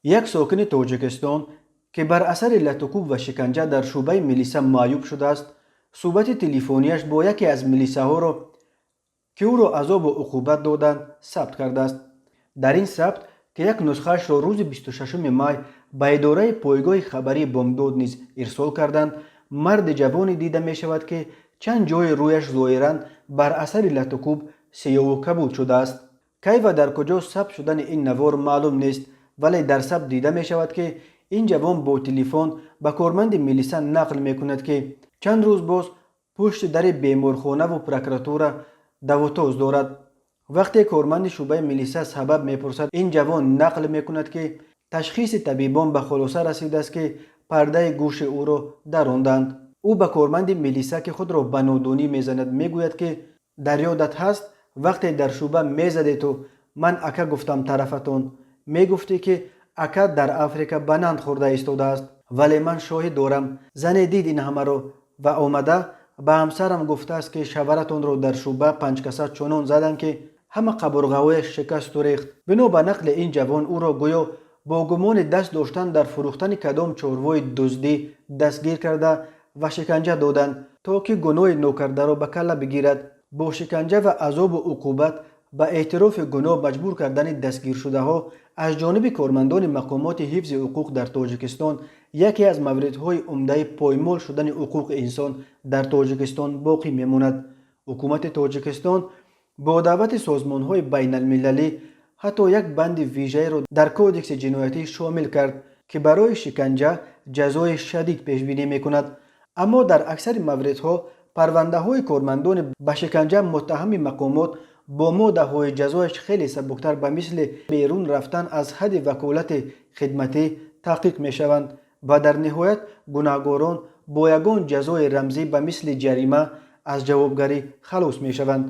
Як сокини Тоҷикистон, ки бар асари латукӯб ва шиканҷа дар шӯъбаи милиса маъюб шудааст, суҳбати телефонияш бо яке аз милисаҳоро, ки ӯро азобу уқубат доданд, сабт кардааст. Дар ин сабт, ки як нусхаашро рӯзи 26 май ба идораи пойгоҳи хабарии Бомдод низ ирсол карданд, марди ҷавоне дида мешавад, ки чанд ҷои рӯяш зоҳиран бар асари латукӯб сиёҳу кабуд шудааст. Кай ва дар куҷо сабт шудани ин навор маълум нест, вале дар сабт дида мешавад, ки ин ҷавон бо телефон ба корманди милиса нақл мекунад, ки чанд рӯз боз пушти дари беморхонаву прокуратура давутоз дорад. Вақте корманди шӯъбаи милиса сабаб мепурсад, ин ҷавон нақл мекунад, ки ташхиси табибон ба хулоса расидааст, ки пардаи гӯши ӯро даронданд. Ӯ ба корманди милиса, ки худро ба нодонӣ мезанад, мегӯяд, ки дар ёдат ҳаст, вақте дар шӯъба мезадету ман ака гуфтам тарафатон, мегуфтӣ, ки ака дар Африка банан хӯрда истодааст, вале ман шоҳид дорам, зане дид ин ҳамаро ва омада ба ҳамсарам гуфтааст, ки шаваратонро дар шӯъба панҷкаса чунон заданд, ки ҳама қабурғаҳояш шикасту рехт. Бино ба нақли ин ҷавон, ӯро гӯё бо гумони даст доштан дар фурӯхтани кадом чорвои дуздӣ дастгир карда ва шиканҷа доданд, то ки гуноҳи нокардаро ба калла бигирад. Бо шиканҷа ва азобу уқубат ба эътирофи гуноҳ маҷбур кардани дастгиршудаҳо аз ҷониби кормандони мақомоти ҳифзи ҳуқуқ дар Тоҷикистон яке аз мавридҳои умдаи поймол шудани ҳуқуқи инсон дар Тоҷикистон боқӣ мемонад. Ҳукумати Тоҷикистон бо даъвати созмонҳои байналмилалӣ ҳатто як банди вижаеро дар Кодекси ҷиноятӣ шомил кард, ки барои шиканҷа ҷазои шадид пешбинӣ мекунад. Аммо дар аксари мавридҳо парвандаҳои кормандони ба шиканҷа муттаҳами мақомот бо моддаҳои ҷазояш хеле сабуктар, ба мисли берун рафтан аз ҳадди ваколати хидматӣ, таҳқиқ мешаванд ва дар ниҳоят гунаҳгорон бо ягон ҷазои рамзӣ, ба мисли ҷарима, аз ҷавобгарӣ халос мешаванд.